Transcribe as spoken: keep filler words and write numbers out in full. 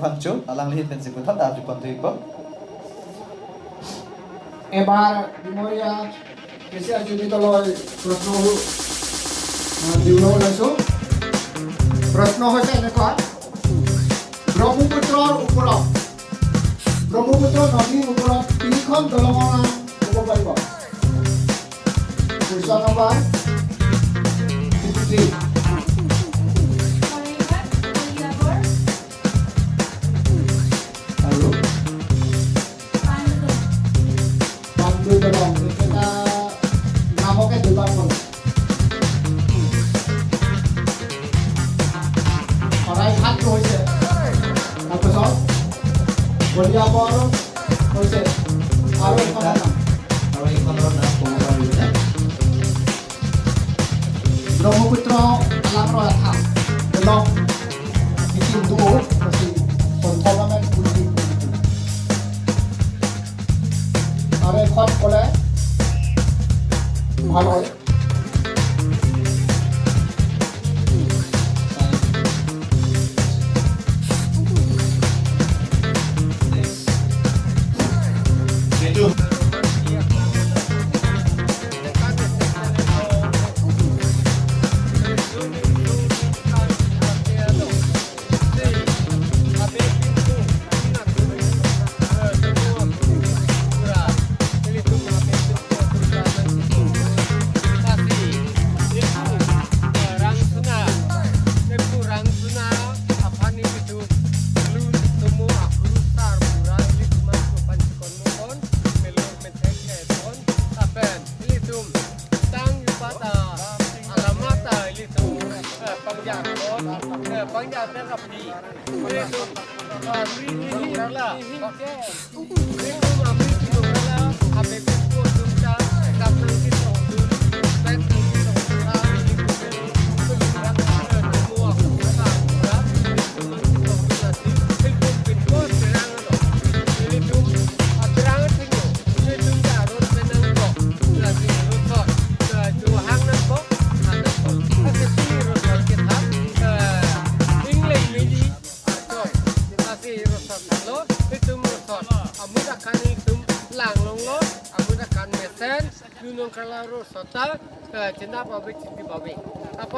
Phangcho, alangli ahin pensi puthot arju pon thupo. এবাৰ বিমৰীয়া কেচিয়া জুবিতলৈ প্ৰশ্ন, আহ, দিবলৈ ওলাইছো। প্ৰশ্ন হৈছে এনেকুৱা, ব্ৰহ্মপুত্ৰৰ ওপৰত, ব্ৰহ্মপুত্ৰ নদীৰ ওপৰত তিনিখন দলঙৰ নাম ক'ব পাৰিব? Question number fifty three. Saraighat, কলিয়াবৰ। আৰু? পাণ্ডু। পাণ্ডু দলং, এইকেইটা নামকে দুবাৰ ক'লে। শৰাইঘাটটো হৈছে, তাৰপিছত কলিয়াবৰ হৈছে, আৰু এখন নাম। আৰু এইখনৰ নাম ক'ব পাৰিবনে? ব্ৰহ্মপুত্ৰ আলাঙৰ এটা দলং, বিকিম দুও, বেছি সন্থ মানে বুলি। আৰু এখন ক'লে ভাল হয়। Ilitum tang yupa ta, alamat ta ilitum, eh, pangjar ko, eh, pangjar ta kapi. Ilitum, eh, amri kilo rala. Ilitum amri kilo rala, abe ko tum ta, kap nang kilo tum, pet nang kilo tum ta, ilitum, eh, semua aku ta, ilitum nang kilo tum ta, ilitum pin ko terang lo. Ilitum, ah, terang tinggal. Ilitum ta rot penang ko, lasi rot sot, lasi hang nang ko, hang nang ko. Lasi pini rot sot kita, eh, English midi, arto. Lasi rot sot lo, ilitum rot sot. Amuda kan ilitum lang longlo, amuda kan mesen, dunong kala rot sot ta, eh, chinda pabe, chiti pabe. Apa